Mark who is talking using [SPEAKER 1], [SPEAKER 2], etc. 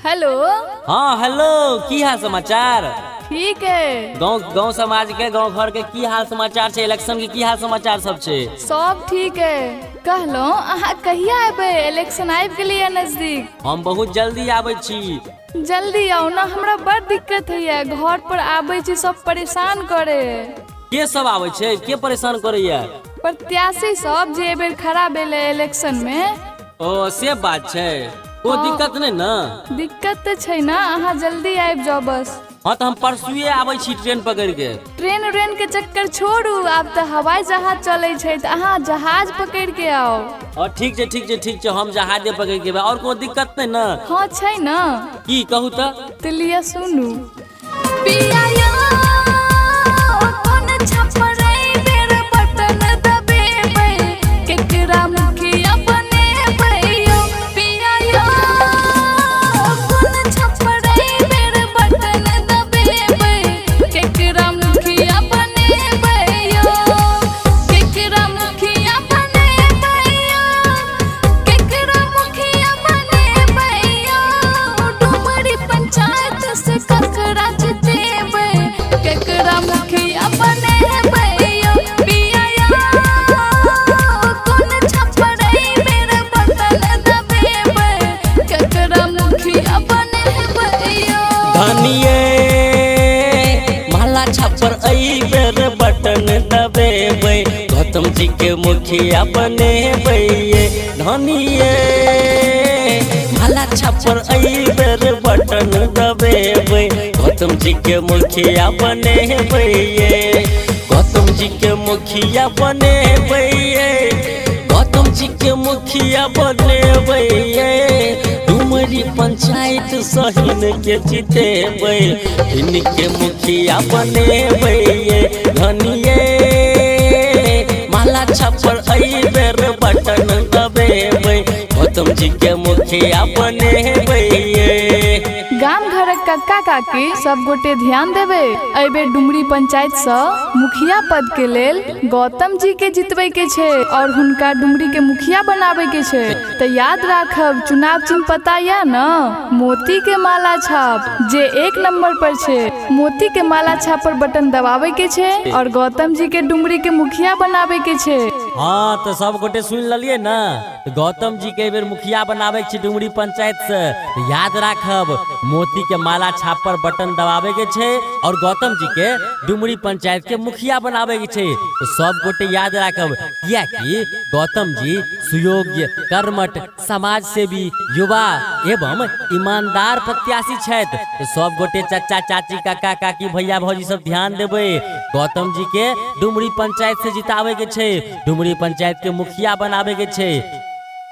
[SPEAKER 1] Hello.
[SPEAKER 2] हाँ hello, की हाल समाचार?
[SPEAKER 1] ठीक है।
[SPEAKER 2] गाँव गाँव समाज के गाँव घर के की हाल समाचार छै? इलेक्शन के की हाल समाचार सब छै?
[SPEAKER 1] सब ठीक है। कहलहुँ अहाँ कहिया एबै? इलेक्शन आबि गेलैया नजदीक।
[SPEAKER 2] हम बहुत जल्दी आबै छी।
[SPEAKER 1] जल्दी आउ ने, हमरा बड़ दिक्कत होइया। घर पर आबै छी सब परेशान करे।
[SPEAKER 2] के सब आबै छै? के परेशान करैया?
[SPEAKER 1] प्रत्याशी सब जे एहि बेर खड़ा भेलै इलेक्शन में।
[SPEAKER 2] ओ से बात छै, कोई
[SPEAKER 1] हाँ।
[SPEAKER 2] दिक्कत नहि ने?
[SPEAKER 1] दिक्कत तऽ छै ने, अहाँ जल्दी आबि जाउ बस।
[SPEAKER 2] हाँ तऽ हम परसुए आबै छी ट्रेन पकड़ि के।
[SPEAKER 1] ट्रेन उरेन के चक्कर छोड़ू, आब तऽ हवाई जहाज चलै छै, तऽ अहाँ जहाज पकड़ि के आउ।
[SPEAKER 2] और ठीक छै ठीक छै ठीक छै, हम जहाजे पकड़ि के एबै। और कोनो दिक्कत नहि ने?
[SPEAKER 1] हाँ छै ने।
[SPEAKER 2] की कहू तऽ?
[SPEAKER 1] तऽ लिअ सुनू। पिया यौ, कोन छपरै बेर बटन दबेबै, केकरा मुखिया बनेबै यौ। पिया यौ, कोन छपरै बेर बटन दबेबै, केकरा मुखिया बनेबै यौ। केकरा मुखिया बनेबै यौ, केकरा मुखिया बनेबै यौ। डुमरी पंचायत से ककरा जितेबै, केकरा मुखिया बनेबै यौ। पिया यौ, कोन छपरै बेर बटन दबेबै, केकरा मुखिया बनेबै यौ।
[SPEAKER 2] धनिये माला छापर अई बेर बटन दबेबै, गौतम जी के मुखिया बनेबै। धनिये माला छापर अई बेर बटन दबेबै, गौतम जी के मुखिया बनेबै। गौतम जी के मुखिया बनेबै, गौतम जी के मुखिया बनेबै। डुमरी पंचायत सहिन के जितेबै, हिनके मुखिया बनेबै। धनिये माला छप्पर अई बेर बटन दबेबै, गौतम जी के मुखिया बनेबै।
[SPEAKER 1] गाम घरक कक्का काकी सब गोटे ध्यान देबै, एहि बेर डुमरी पंचायत सँ मुखिया पद के लेल गौतम जी के जितबै के छै और हुनका डुमरी के मुखिया बनाबै के छै। तऽ याद राखब, चुनाव चिन्ह पता या न? मोती के माला छाप जे 1 नंबर पर छै। मोती के माला छाप पर बटन दबाबै के छै और गौतम जी के डुमरी के मुखिया बनाबै के छै।
[SPEAKER 2] हाँ तो सब गोटे सुनि लेलियै ने, गौतम जी के एहि बेर मुखिया बनाबै के छै डुमरी पंचायत से। तऽ याद राखब, मोती के माला छाप पर बटन दबाबै के छै और गौतम जी के डुमरी पंचायत के मुखिया बनाबै के छै। तऽ सब गोटे याद राखब, कियाकि गौतम जी सुयोग्य, कर्मठ, समाज सेवी, युवा एवं ईमानदार प्रत्याशी छथि। तऽ सब गोटे चाचा चाची काका काकी भैया भौजी सब ध्यान देबै, गौतम जी के डुमरी पंचायत से जिताबै के छै, डुमरी पंचायत के मुखिया बनाबै के छै।